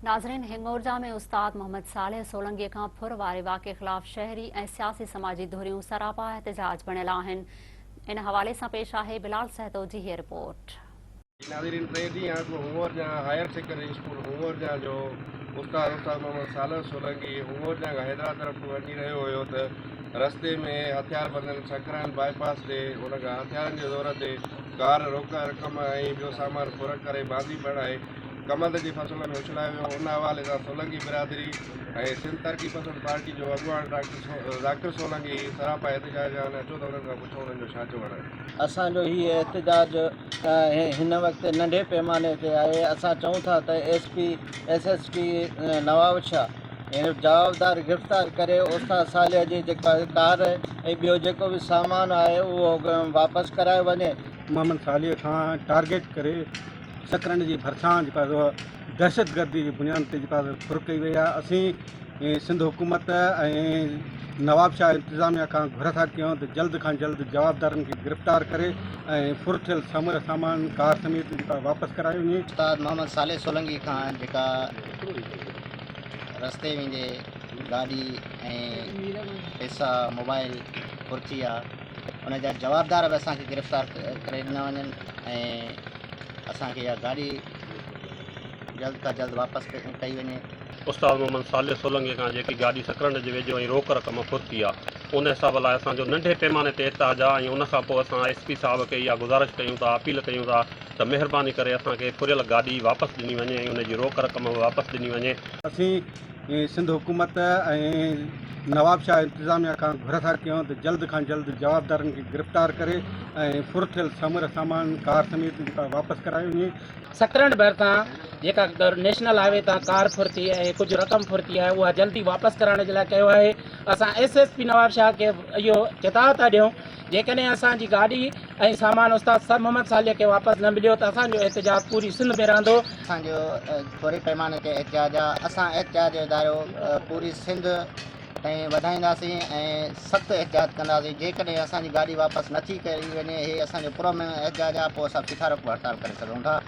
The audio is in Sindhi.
ناظرين هڱورجا ۾ استاد محمد صالح سولنگي کان ڦر واري واقعي خلاف شهري ۽ سياسي سماجي ڌريون سراپا احتجاج بڻيل آهن ان حوالي سان پيش آهي بلال سهتو جي هيء رپورٽ. ناظرين ٽي ڏينهن اڳ Hingorja higher secondary school Hingorja جو استاد استاد محمد صالح سولنگي هڱورجا کان حيدرآباد طرف وڃي رهيو هيو ته رستي ۾ هٿياربندن سڪران باء پاس تي ان کان هٿيارن جي زور تي ڪار روڪ رقم ۽ ٻيو سامان ڦر ڪري باندي بڻائي ڪمند جي فصل ۾ اڇلايو ويو، ان حوالي سان سولنگي برادري ۽ سنڌ ترقي پسند پارٽي جو اڳواڻ ڊاڪٽر ذاڪر سولنگي سراپا احتجاج آهن، اچو ته انهن کان پڇون انهن جو ڇا چوڻ آهي. اسان جو هي احتجاج هن وقت ننڍي پيماني تي آهي، اسان چئون ٿا ته S P, S S P Nawabshah جوابدار گرفتار ڪري استاد صالح جي جيڪا ڪار ۽ ٻيو جيڪو به سامان آهي اهو واپس ڪرايو وڃي. محمد صالح کان ٽارگيٽ ڪري سڪرنڊ جي ڀرسان جيڪا سو دهشتگردي جي بنياد تي جيڪا سو ڦر ڪئي وئي آهي اسين سنڌ حڪومت ۽ نوابشاهه انتظاميا کان گهر ٿا ڪيون ته جلد کان جلد جوابدارن کي گرفتار ڪري ۽ ڦر ٿيل سمورا سامان ڪار سميت جيڪا واپس ڪرايو وڃي. استاد محمد صالح سولنگي کان جيڪا رستي ويندي گاڏي ۽ پئسا موبائل ڦر ٿي آ ان جا جوابدار به اسان کي گرفتار ڪري ڏنا وڃن ۽ اسان کي اها گاڏي جلد کان جلد واپس ڪئي وڃي. استاد محمد صالح سولنگي کان جيڪي گاڏي سڪرنڊ جي ويجهو ۽ روڪ رقم ڦرتي آ ان حساب لاء اسان جو ننڍي پيماني تي احتجاج آ ۽ ان کان پوء اسان ايس پي صاحب کي اها گذارش ڪيون ٿا اپيل ڪيون ٿا ته مهرباني ڪري اسان کي ڦريل گاڏي واپس ڏني وڃي ۽ ان جي روڪ رقم به واپس ڏني وڃي. اسين سنڌ حڪومت ۽ نوابشاهه انتظاميا کان گهر ٿا ڪيون ته جلد کان جلد جوابدارن کي گرفتار ڪري ۽ ڦر ٿيل سمورا سامان ڪار سميت جيڪا واپس ڪرايو وڃي. سڪرنڊ ڀرسان جيڪا نيشنل هاء وي تان ڪار ڦر ٿي ۽ ڪجهه رقم ڦر ٿي آهي اها جلدي واپس ڪرائڻ جي لاء ڪيو آهي اسان ايس ايس پي نوابشاهه کي اهو چتاء ٿا ڏيون جيڪڏهن اسان جي گاڏي ۽ سامان استاد سر محمد صالح کي واپس نه مليو ته اسان جو احتجاج پوري سنڌ ۾ رهندو. اسان جو ٿوري پيماني تي احتجاج آ، اسان احتجاج جو دائرو پوري سنڌ تائين وڌائينداسين ۽ سخت احتجاج ڪنداسين، جيڪڏهن اسان جي گاڏي واپس نه ٿي ڪئي وڃي هي اسان جو پرامن احتجاج آ پوء اسان ڦيٿا روڪ به هڙتال ڪري سگهون ٿا.